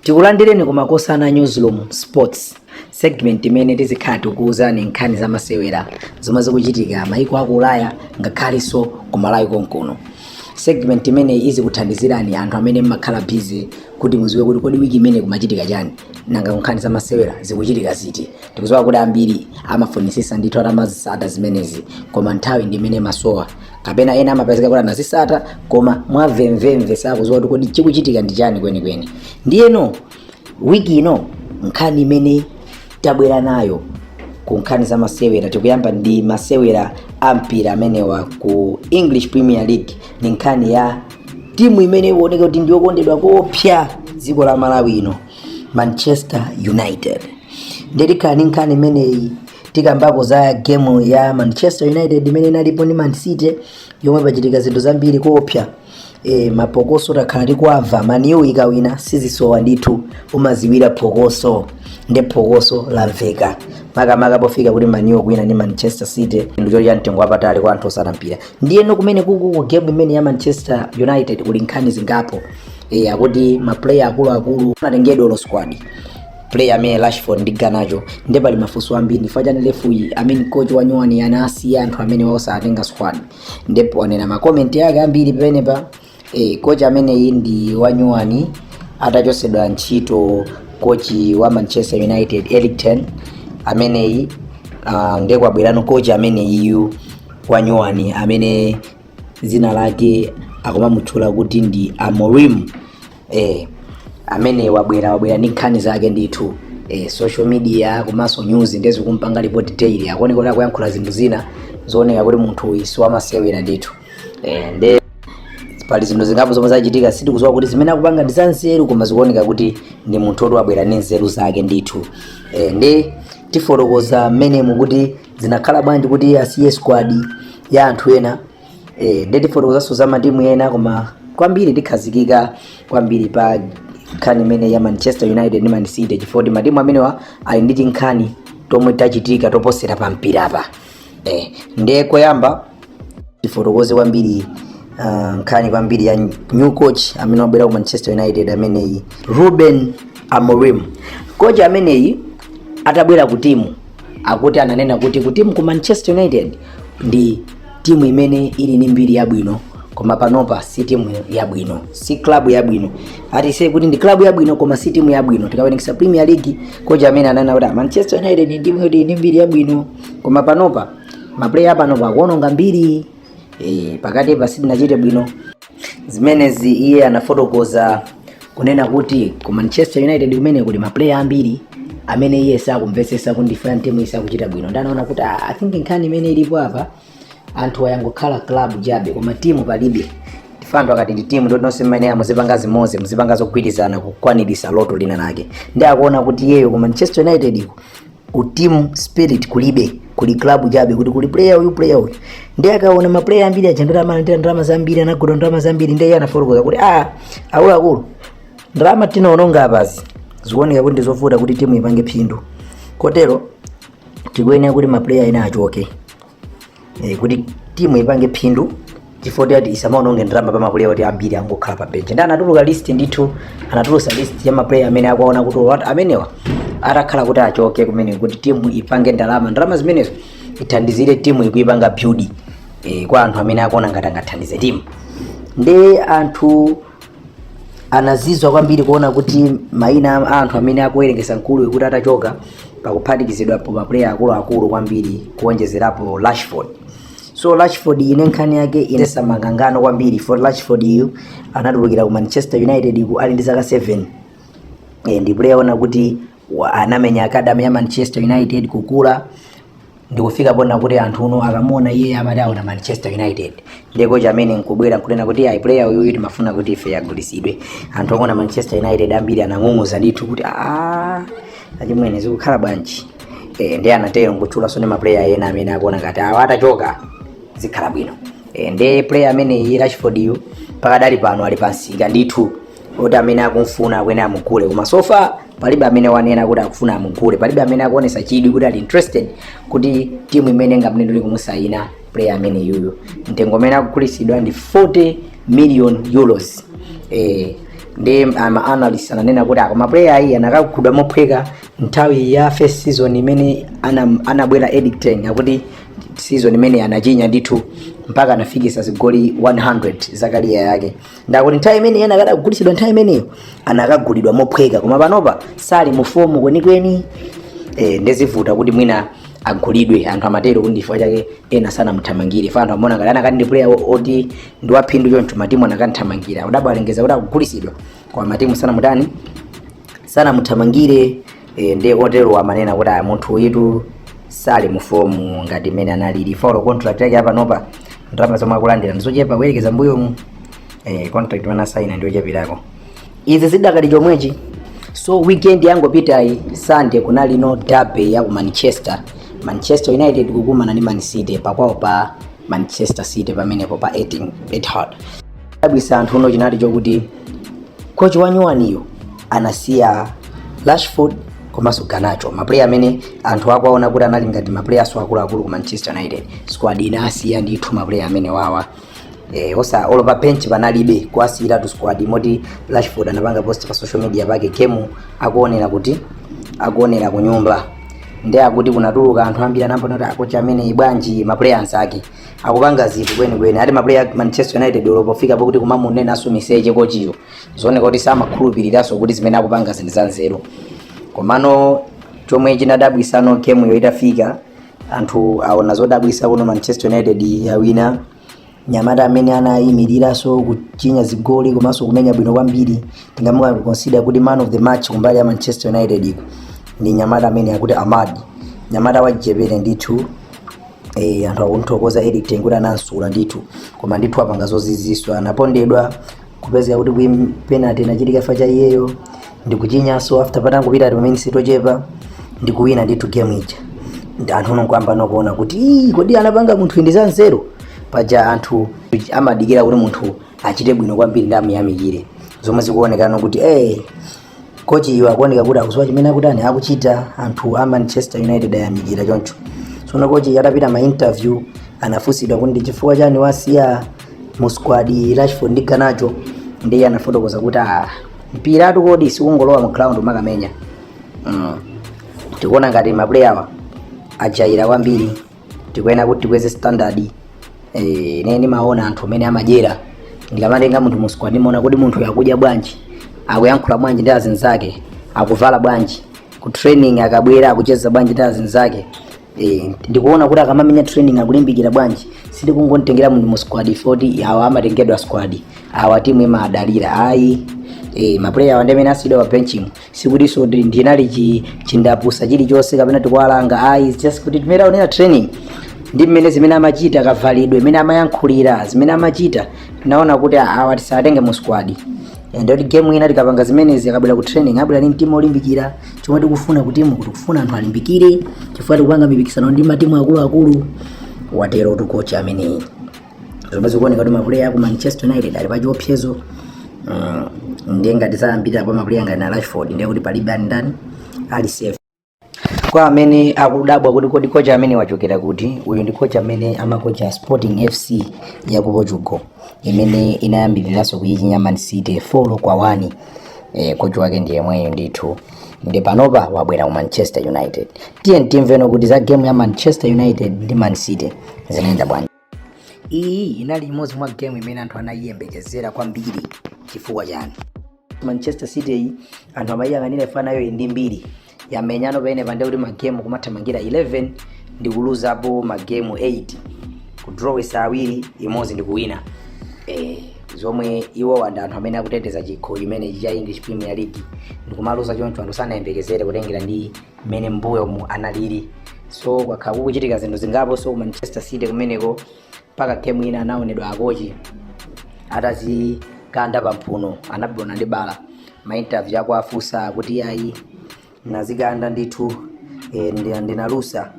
Tikulandireni ku Makosana Newsroom Sports segment imene tizikhala tikukuwuzani nkhani za masewera zomwe zikuchitika maiko aku Ulaya ngakhalenso ku Malawi konkuno. Segment imeneyi izikuthandizirani anthu amene mmakhala busy kuti muziwe kuti kodi wiki imene kumachitika chani, nanga nkhani za masewera zikuchitika ziti. Tikuziwa kuti ambiri amafunisisa ndithu atamazisata zimenezi, koma nthawi ndi imene masowa, kapena ena amapezeka kuti anazisata koma mwamvemvemve sakuziwa kuti kodi chikuchitika ndi chani kwenikweni. Ndiyeno wiki ino nkhani imene tabwera nayo ku nkhani za masewera, tikuyamba ndi masewera a mpira amenewa ku English Premier League, ndi nkhani ya timu imene ikuoneka kuti ndiyokondedwa kopsa dziko la Malawi ino, Manchester United. Nditikhala ndi nkhani imeneyi, tikambako za game ya Manchester United imene inalipo ndi Man City, yomwe pachitika zinthu zambiri koopsa. Mapokoso takhala tikuamva. Man U ikawina sizisowa ndithu, umaziwira phokoso, ndi phokoso lamveka, makamaka pofika kuti Man U kuwina ndi Manchester City ndicho cha mtengo wapatali kwa anthu osata mpira. Ndiyeno kumene kuku ku game imene ya Manchester United kuli nkhani zingapo. Akuti maplayer akuluakulu anatengedwa olo squad, player amene Rashford ndi Garnacho, ndi pali mafunso ambiri ndifukwa chani referee, I mean coach wa nyuwani, anasiya anthu amene osatenga squad. Ndipo anena ma comment yake ambiri pamenepa. Coach ameneyi ndi wa nyuwani atachosedwa ntchito coach wa Manchester United Erik ten ameneyi. Ndiye kwabwerano coach ameneyiyu wa nyuwani amene zina lake akumamutchula kuti ndi Amorim. Amene wabwera ndi nkhani zake ndithu. Social media komanso news ndezi kumpanga report daily, akuoneka kuti akuyankhula zinthu zina zooneka kuti munthu uyu si wamasewera ndithu. Nde pali zinthu zingapo zomwe zachitika, sitikudziwa kuti zimene akupanga ndi zanzeru, koma zikuoneka kuti ndi munthu woti wabwera ndi nzeru zake ndithu. Ndi tifotokoza mmenemu kuti zinakhala bwanji kuti asiye squad ya anthu ena. Ndi tifotokozanso za matimu ena, koma kwambiri tikhazikika kwambiri pa nkhani imene ya Manchester United ndi Man City, chifukwa kuti matimu amenewa ali ndi tinkhani tomwe tachitika toposera pa mpirapa. Ndiye koyamba tifotokoze kwambiri nkhani kwambiri ya new coach amene wabwera ku Manchester United ameneyi, Ruben Amorim. Coach ameneyi atabwera ku timu, akuti ananena kuti ku timu ku Manchester United ndi timu imene ili ndi mbiri yabwino, koma panopa si timu yabwino, si club yabwino. Atise kuti ndi club yabwino koma si timu yabwino. Tikawerengetsa Premier League, coach amene ananena kuti Manchester United ndi timu yoti ili ndi mbiri yabwino, koma panopa maplayer panopa akuononga mbiri. Pakati pa sitinachite bwino. Zimenezi iye anafotokoza kunena kuti ku Manchester United kumene kuli maplayer ambiri amene iye sakumvetsetsa kuti ndifuna timu isakuchita bwino. Ndanaona kuti I think nkhani imene ilipo apa, anthu ayangokhala club chabe koma timu palibe. Tifa anthu akati ndi timu, ndoti nonse mmene muzipanga zimodzi, muzipanga zogwirizana kukwanirisa loto lina lake. Ndi akuona kuti iyeyo ku Manchester United iko ku team spirit kulibe, kuli club chabe, kuti kuli player uyu, player uyu. Ndi akaona ma player ambiri aja ndalama, analandira ndalama zambiri, anagula ndalama zambiri. Ndi iye anafotokoza kuti akuluakulu, ndalama tinaononga apazi zikuoneka kuti ndizovuta kuti timu ipange phindu, kotero tikuyenera kuti ma player ena achoke kuti timu ipange phindu, chifukwa ati isamaononge ndalama pa maplayer kuti ambiri angokhala pa bench. Ndi anatuluka list ndithu, anatulusa list ya maplayer amene akuona kuti what amenewa atakhala kuti achoke kumene kuti timu ipange ndalama, ndalama zimenezo ithandizire timu ikuipanga build kwa anthu amene akuona ngati angathandize timu. Ndi anthu anazizwa kwambiri kuona kuti mayina a anthu amene akuwerengesa mkulu kuti atachoka pakuphatikizidwapo maplayer akuluakulu kwambiri, kuonjezerapo Rashford. So Rashford ine nkhani yake inesa makangano kwambiri, for Rashford iyu anatulukira ku Manchester United ku ali ndi zaka 7. Ndi player ona kuti anamenya academy ya Manchester United, kukula ndikufika pona kuti anthu uno akamuona iye amati aona Manchester United. Ndiye coach amene nkubwera nkunena kuti ayi, player uyuyu timafuna kuti ife yagulisidwe. Anthu okuona Manchester United ambiri anang'ung'uza ndithu kuti achimwene, zikukhala bwanji? Ndiye anatero nkutchulanso ndi maplayer ena amene akuona ngati awa atachoka zikhala bwino. Ndiye player ameneyi Rashford yu pakadali pano ali pansika ndithu, oti amene akumfuna akwene amugule, koma so far palibe amene wanena kuti akufuna amugule, palibe amene akuonesa chidwi kuti ali interested kuti timu imene ngamnenuli kumusayina player amene yuyu. Mtengo umene akugulisidwa ndi €40 million. Ndi ama analyst ananena kuti akoma player ayi anakagulidwa mophweka nthawi ya first season imene anabwera Erik ten, akuti season imene anachinya ndithu mpaka anafikisa zigoli 100 za career yake. Ndakuti nthawi imene anakadagulitsidwa, nthawi imeneyo anakagulidwa mophweka, koma panopa sali mu form kwenikweni, ndezivuta kuti mwina agulidwe. Anthu amatero kuti ndifukwa chake ena sanamuthamangire fa anthu amaona ngati anakati ndi player oti ndi waphindu choncho, matimu anakanthamangira. Udabwa alengeza kuti akugulitsidwa, koma matimu sanamutani, sanamuthamangire. Ndiye otero amanena kuti aya, munthu uyitu sali mu form ngati imene analili. Folo contract yake apanopa, ndalama zomwe akulandira ndizochepa kuyerekeza mbuyomu. Contract imene asaina ndiyochepirako. Izi zidakali chomwechi. So weekend yangopitayi, Sunday, kunali no derby ya ku Manchester, Manchester United kukumana ndi Man City pakwawo pa Manchester City pamenepo pa Etihad. Dabwisa anthu uno chinali chokuti coach wanyuwaniyo anasiya Rashford komanso Garnacho, maplayer amene anthu akuaona kuti anali ngati maplayers akuluakulu ku Manchester United squad. Inasiya ndithu maplayer amene wawa, osa olo pa bench panalibe, kuasiyiratu squad, moti Rashford anapanga post pa social media pake game akuonera kuti akuonera ku nyumba. Ndi akuti kunatuluka anthu ambiri anambona kuti akocha amene bwanji, maplayers ake akupanga zinthu kwenikweni ati maplayer Manchester United olo pofika pokuti kumamunenanso miseche kochiyo, zooneka kuti samakhulupiriraso kuti zimene akupanga zinthu za nzeru. Komano chomwe chinadabwisano, game yo itafika, anthu aona zodabwisa kuno. Manchester United yawina, nyamata amene anayimiriranso kuchinya zigoli komanso kumenya bwino kwambiri, tingamuka consider kuti man of the match kumbali ya Manchester United iko ndi nyamata amene akuti Amad, nyamata wachipere ndithu. Anthu akunthokoza Erik ten kuti anansula ndithu, koma ndithu apanga zoziziswa, anapondedwa, kupezeka kuti kui penalty inachitika fa cha iyeyo ndikuchinyanso after patangopita pamene tochepa ndikuwina ndithu game ija. Ndi anthu nonkwamba nokuona kuti, "Ii, kodi anapanga munthu ndi zanzeru?" Paja anthu amadikira kuti munthu achite bwino kwambiri ndi amuyamikire, zomwe zikuonekana kuti kochi iwo akuoneka kuti akudziwa chimene akutani, akuchita. Anthu a Manchester United ayamikira choncho. Tsono kochi atapita ma interview, anafunsidwa kuti ndi chifukwa chani wasiya mu squad Rashford ndi Garnacho. Ndiye anafotokoza kuti, ah, mpiratu kodi sikungolowa mu ground makamenya. Tikuona ngati maplayer awa ajaira kwambiri, tikuena kuti tikweze standard. Ine ndimaona anthu amene amadyera. Ndikamatenga munthu mu squad, ndimaona kuti munthu akudya bwanji, akuyankhula bwanji ndi azinzake, akuvala bwanji, ku training akabwera akucheza bwanji ndi azinzake, ndikuona kuti akamamenya training akulimbikira bwanji. Sindikungomtengera munthu mu squad 40, awa amatengedwa squad, awa timu imadalira, ayi. Maplayer awa ndi amene asiyidwa pa bench sikutinso ndinali chindapusa chilichonse kapena tikuwalanga, ayi. It's just kuti timene aonera training ndi mmene zimene amachita, kavalidwe, imene amayankhulira, zimene amachita, tinaona kuti awa tisatenge mu squad. Ndoti game ina tikapanga zimenezi, akabwera ku training abwera ndi mtima olimbikira. Chomwe tikufuna ku timu, kuti tikufuna anthu alimbikire chifukwa tikupanga mipikisano ndi matimu akuluakulu, watero kochi ameneyi. Zomwe zikuoneka kuti maplayer aku Manchester United ali pa chiopsezo. Ndiye ngati zayambirira pa maplayer ngati na Rashford, ndiye kuti palibe ani ndani ali safe. Kwa amene akudabwa kuti kodi kocha amene wachokera kuti, uyu ndi kocha amene amakocha Sporting FC ya ku Portugal imene inayambiriranso kuyichinya Man City 4-1. Kocha wake ndi yemweyo ndithu, ndi panopa wabwera ku Manchester United. Tiye timveno kuti za game ya Manchester United ndi Man City zinayenda bwanji. Iyi inali imodzi mwa game imene anthu anayiyembekezera kwambiri. Chifukwa chani? Manchester City iyi anthu amayiyang'anira ifanayo ndi mbiri yamenyano pene pande kuti magemu kumathamangira 11 ndi kuluzapo magemu 8, kudrowesa awiri, imodzi ndi kuwina, zomwe iwo ndi anthu amene akuteteza chikho chimenechi cha English Premier League ndikumaluza choncho, anthu sanayembekezere kutengera ndi mmene mbuyo mu analili. So kwakhala kukuchitika zinthu zingapo. So Manchester City kumeneko, mpaka game ina anaonedwa akochi atazikanda pamphuno, anabona ndi bala. Ma interview ako afusa kuti, ayi, nazikanda ndithu, ndinalusa,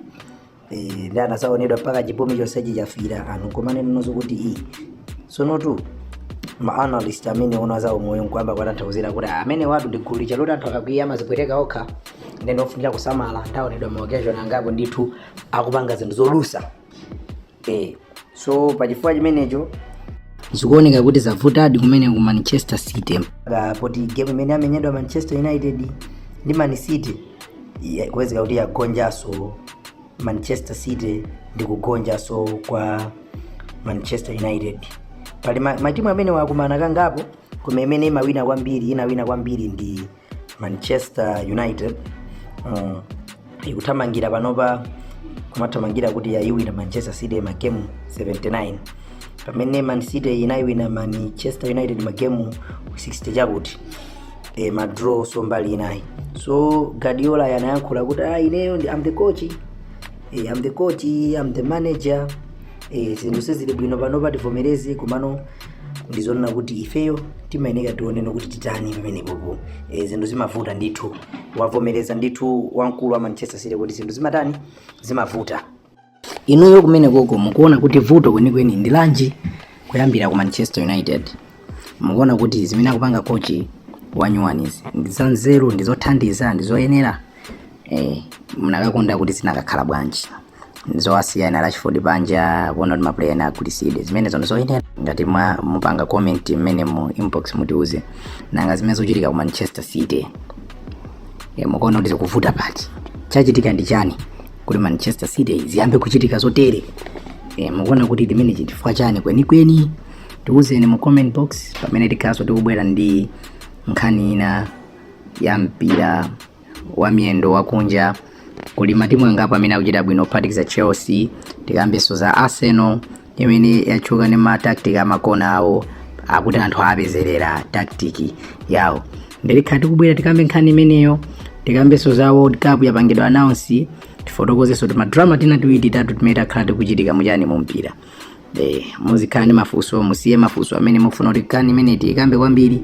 ndi anasaonedwa mpaka chipumi chonsechi chafira. Anthu nkomanenanso kuti i sonotu ma analyst amene ona za umoyo nkwamba kwatanthauzira kuti amene watu ndi gulu licha loti anthu akakwiya amazipweteka okha, ndi ndofunika kusamala. Ndaonedwa ma occasion angapo ndithu akupanga zinthu zolusa. So pachifukwa chimenecho Zikuoneka kuti zavutadi kumene ku Manchester City, poti game imene amenyedwa Manchester United ndi Man City kupezeka kuti yagonjaso Manchester City ndi kugonjaso kwa Manchester United. Pali matimu amene wakumana kangapo, koma imene imawina kwambiri, inawina kwambiri ndi Manchester United. Ikuthamangira panopa, kumathamangira kuti yayiwina Manchester City magemu 79, pamene Man City inayiwina Manchester United magemu 60 chakuti, ma draw so mbali inayi. So Guardiola yanayankhula kuti, "Ah, ineyo ndi, I'm the coach, I'm the coach, I'm the manager. Zinthu sizili bwino panopa, tivomereze, komano ndizonena kuti ifeyo timayeneka tionene kuti titani pamenepopo. Zinthu zimavuta ndithu." Wavomereza ndithu wamkulu wa Manchester City kuti zinthu zimatani, zimavuta. Inuyo kumene koko mukuona kuti vuto kwenikweni ndi lanji kuyambira ku Manchester United? Mukuona kuti zimene akupanga coach wanyuwanizi ndi zanzeru, ndi zothandiza, ndi zoyenera? Mnakakonda kuti zinakakhala bwanji? Zowasiyana Rashford panja, kuona kuti maplayer ena agulitsidwe, zimenezo ndi zoyenera? Ngati mwa mupanga comment mmene mu inbox, mutiuze. Nanga zimene zochitika ku Manchester City, mukuona kuti zikuvuta pati? Chachitika ndi chani kuti Manchester City ziyambe kuchitika zotere? Mukuona kuti limene chifukwa chani kwenikweni? Tiuzeni mu comment box, pamene tikhaso tikubwera ndi nkhani ina ya mpira wa miyendo wakunja. Kuli matimu angapo amene akuchita bwino kuphatikiza Chelsea. Tikambenso za Arsenal imene yatchuka ndi ma tactic amakona awo, akuti anthu apezerera tactic yawo. Ndilikhala tikubwera tikambe nkhani imeneyo. Tikambenso za World Cup yapangidwa announce, tifotokozenso ti madrama tina tiwiri titatu timene takhala tikuchitika muchani, mu mpira. Muzikhala ndi mafunso, musiye mafunso amene mufuna kuti nkhani imene tiyikambe kwambiri,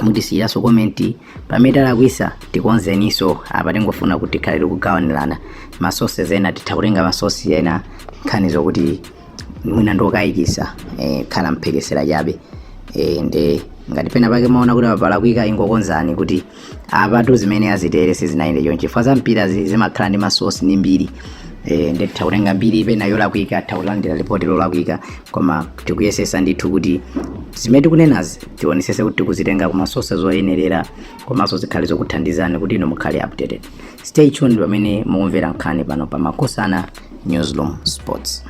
mutisiyiranso comment. Pamene talakwisa tikonzeniso. Apa tingofuna kuti tikhale tikugawanirana ma sources ena, titha kutenga ma sources ena nkhani zokuti mwina ndokayikisa, khala mphekesera chabe. Nde ngati pena pake maona kuti apalakwika, ingokonzani kuti apatu zimene azitere sizinayende choncho, chifukwa za mpira zimakhala ndi ma source ndi mbiri. Ndi titha kutenga mbiri pena yolakwika, titha kulandira ripoti lolakwika, koma tikuyesesa ndithu kuti zimene tikunenazi tionesese kuti tikuzitenga ku ma sources zoyenerera, komanso zikhale zokuthandizani kuti inu mukhale updated. Stay tuned pamene mukumvera nkhani pano pa Makosana Newsroom Sports.